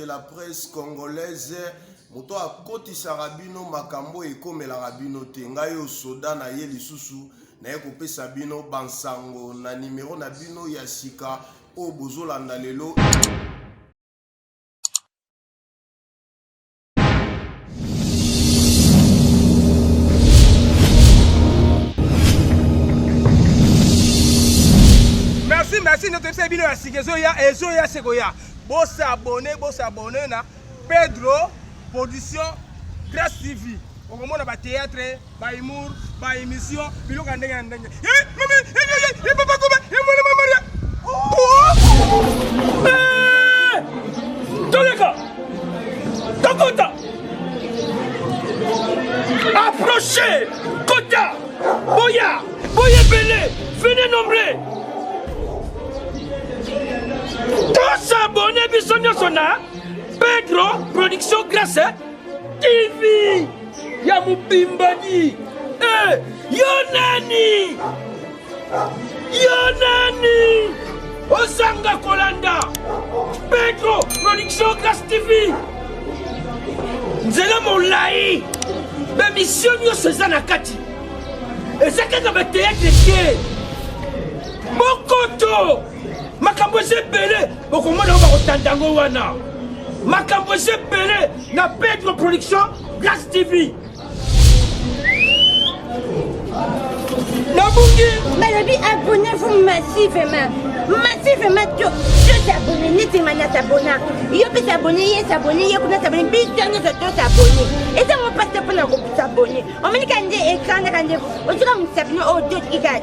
de la presse congolaise, moto akotisaka bino makambo ekomelaka bino te. Ngai oyo soda na ye lisusu naye kopesa bino bansango na nimero na bino ya sika oyo bozolanda lelo. Merci, merci, nde toyebisa bino ya sika ezoya, ezoya se koya. Bosabone, bosabone na Pedro Production Grace TV. Okomona ba théâtre, ba humour, ba émission, biloko ya ndenge na ndenge. Eh, mama, eh, eh, eh, papa Koba, eh, mwana mama Maria. Oh! Eh! Toleka! Tokota! Approchez! Kota! Boya! Boyebele! Venez nombreux! Tosabone biso nyonso na Pedro Production Grace TV ya mobimbani eh, yo nani yo nani ozanga kolanda Pedro Production Grace TV nzela molai bemisio nyonso eza na kati eza kaka bateatre te bokoto makambo eza ebele bokomona oyo bakotanda yango wana makambo eza ebele na pedro production grace tv nabungi balobi abonnez-vous massivement massivement to to s'abonner neti nga na s'abonna yo mpe s'abonner ye s'abonner ye kuna s'abonner biso nyonso to s'abonner eza ngo mpasi te mpona kosabonner omoni ka nde écran naka nde otika mosapi no oyo totikika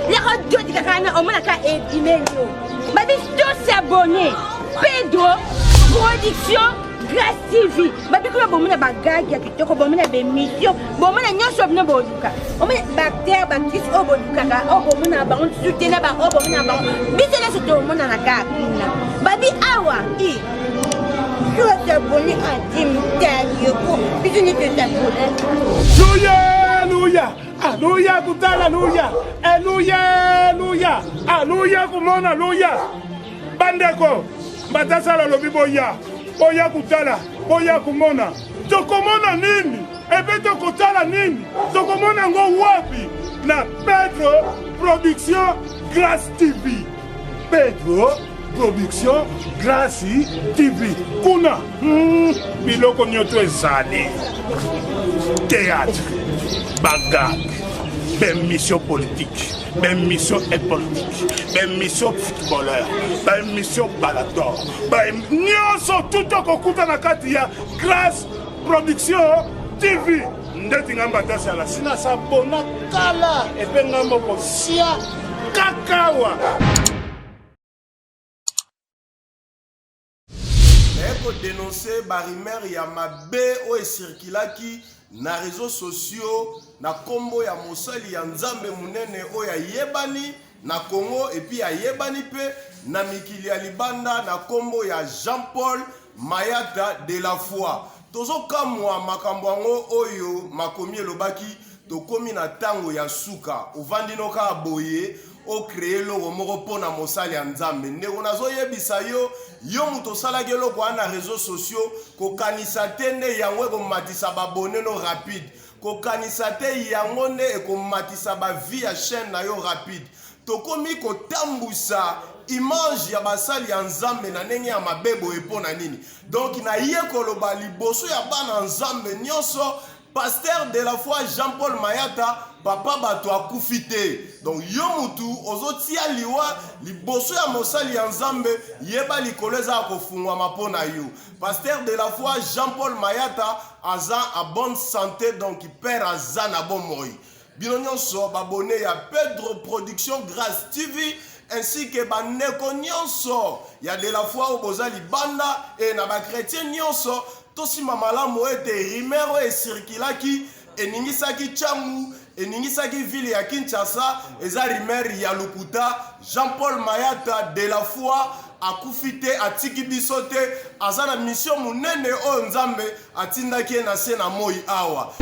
yaka totikaka wana omonaka ebimeli yo babi to s'abonner pedro production Grace TV babi kuna bomona bagage ya kitoko bomona bemission bomona nyonso bino boluka omona baacteur baactrice oyo bolukaka oyo bomonaka bango lisusu te na baoyo bomonaka bango biso nyonso tomonana kaka kuna babi awa i tosabone antimtalioko biso nyonso tosabone. Luya, luya, aluya kutala luya, eluya, luya, aluya kumona luya. Bandeko, Mbatasala alobi boya, boya kutala, boya kumona. Tokomona nini? Epe tokotala nini? Tokomona yango wapi? Na Pedro Production Grace TV. Pedro Production Grace TV. Kuna biloko nyoto ezali. Théâtre, bagag, bemission politique, bemission politique, bemission footballeur, bemission balador, nyonso tout okokuta na kati ya Grace Production TV. Ndeti nga mbatasi ala sina sabona kala epe nga moko sia kakawa. Naye ko denoncer ba rumeurs ya mabe oyo ecirculaki na reseaux sociaux na kombo ya mosali ya Nzambe munene oyo ayebani na Congo et puis ayebani pe na mikili ya libanda na kombo ya Jean-Paul Mayata de la foi. Tozokamwa makambo yango oyo makomi elobaki tokomi na tango ya suka. Ovandi no kaka boye o créer eloko moko mpo na mosali ya Nzambe. Ndeko nazoyebisa yo, yo moto osalaki eloko wana na réseaux sociaux, kokanisa te nde yango ekomatisa ba abonnes no rapide. Kokanisa te yango nde ekomatisa ba vues ya chaîne na yo rapide. Tokomi kotambusa image ya basali ya Nzambe na ndenge ya mabe boye mpo na nini? Donc naye koloba liboso ya bana Nzambe nyonso, Pasteur de la foi Jean-Paul Mayata, papa bato akufi te. Donc yo mutu ozotia liwa liboso ya mosali ya Nzambe, yeba likolo eza ya kofungwama mpo na yo. Pasteur de la foi Jean-Paul Mayata aza en bonne santé, donc père aza na bomoi. Bino nyonso babone ya Pedro Production Grace TV ainsi que bandeko nyonso ya de la foi oyo boza libanda e na ba chrétien nyonso, tosimba malamu ete rumeur oyo ecirculaki eningisaki Tshangu, eningisaki ville ya Kinshasa, eza rumeur ya lokuta. Jean-Paul Mayata de la foi akufi te, atiki biso te, aza na mission monene oyo Nzambe atindaki ye na se na moi awa.